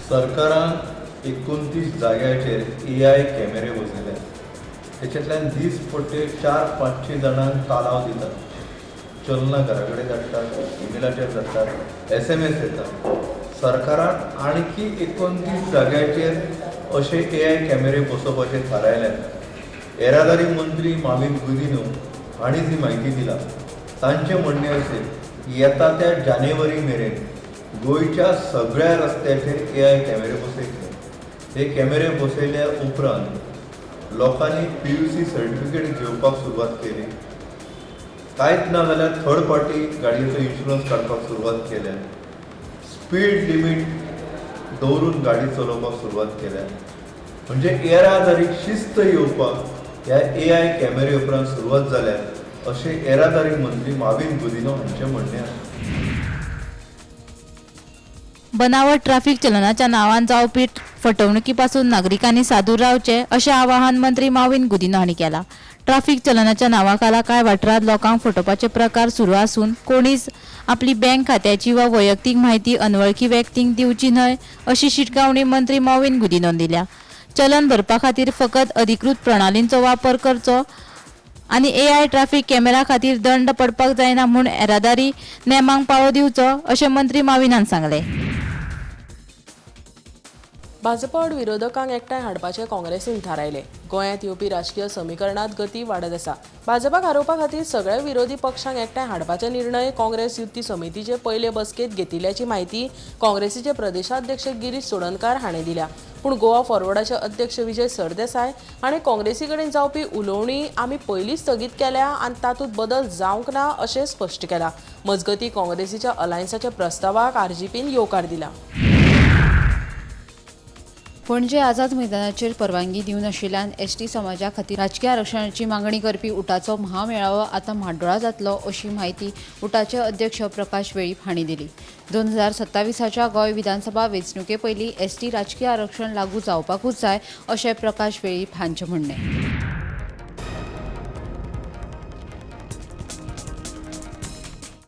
सरकारान 29 जाग्याचेर एआय कॅमेरे बसयल्यात. तेच्यातल्यान दीसपट्टे 400-500 जाणांक तालांव दितात. चलना घरा कडेन धाडटात, इमेलाचेर धाडटात, एसएमएस येता. सरकारान आणखी 29 जाग्याचेर अशे एआय कॅमेरे बसोवपाचें थारायल्यात. येरादारी मंत्री माविन गुदिन्हो हांणी ही म्हायती दिला. तांचें म्हणणें अशें, येता त्या जानेवारी मेरेन गोंयच्या सगळ्या रस्त्याचेर एआय कॅमेरे बसयतले. हे कॅमेरे बसयल्या उपरांत लोकांनी पीयूसी सर्टिफिकेट घेवपाक सुरवात केली. कांयच ना जाल्यार थर्ड पार्टी गाडयेचो इन्शुरन्स काडपाक सुरवात केल्या. स्पीड लिमीट दवरून गाडी चलोवपाक सुरवात केल्या. म्हणजे येरादारीक शिस्त येवपाक ह्या एआय कॅमेरे उपरांत सुरवात जाल्या, अशें येरादारी मंत्री माविन गुदिन्हो हांचें म्हणणें आसा. बनावट ट्राफिक चलनाच्या नांवान जावपी फटवणुकी पासून नागरिकांनी सादूर रावचे, अशें आवाहन मंत्री माविन गुदिन्हो हांणी केला. ट्राफिक चलनाच्या नांवाखाला कांय वाठारांत लोकांक फटोवपाचे प्रकार सुरू आसून कोणीच आपली बँक खात्याची वा वैयक्तीक म्हायती अनवळखी व्यक्तींक दिवची न्हय, अशी शिटकावणी मंत्री माविन गुदिन्होन दिल्या. चलन भरपा खातीर फकत अधिकृत प्रणालींचो वापर करचो आनी एआय ट्राफिक कॅमेरा खातीर दंड पडपाक जायना म्हूण येरादारी नेमांक पाळो दिवचो, अशें मंत्री माविनान सांगलें. भाजपा आड विरोधकांक एकठांय हाडपाचें काँग्रेसीन थारायलें. गोंयांत येवपी राजकीय समिकरणांत गती वाडत आसा. भाजपाक हारोवपा खातीर सगळ्या विरोधी पक्षांक एकठांय हाडपाचे निर्णय काँग्रेस युती समितीचे पयले बसकेंत घेतिल्ल्याची म्हायती काँग्रेसीचे प्रदेशाध्यक्ष गिरीश चोडणकार हाणें दिल्या. पूण गोवा फॉरवर्डाचे अध्यक्ष विजय सरदेसाय हाणें काँग्रेसी कडेन जावपी उलोवणी आमी पयलींच स्थगीत केल्या आनी तातूंत बदल जावंक ना, अशें स्पश्ट केलां. मजगतीं, काँग्रेसीच्या अलायन्साच्या प्रस्तावाक आरजीपीन येवकार दिला. पणजे आझाद मैदानाचेर परवानगी दिवनाशिल्ल्यान एसटी समाजा खातीर राजकीय आरक्षणाची मागणी करपी उटाचो महामेळावो आतां म्हाड्डोळा जातलो, अशी म्हायती उटाचे अध्यक्ष प्रकाश वेळीप हांणी दिली. 2027च्या गोंय विधानसभा वेंचणुके पयलीं एसटी राजकीय आरक्षण लागू जावपाकूच जाय, अशें प्रकाश वेळीप हांचें म्हणणें.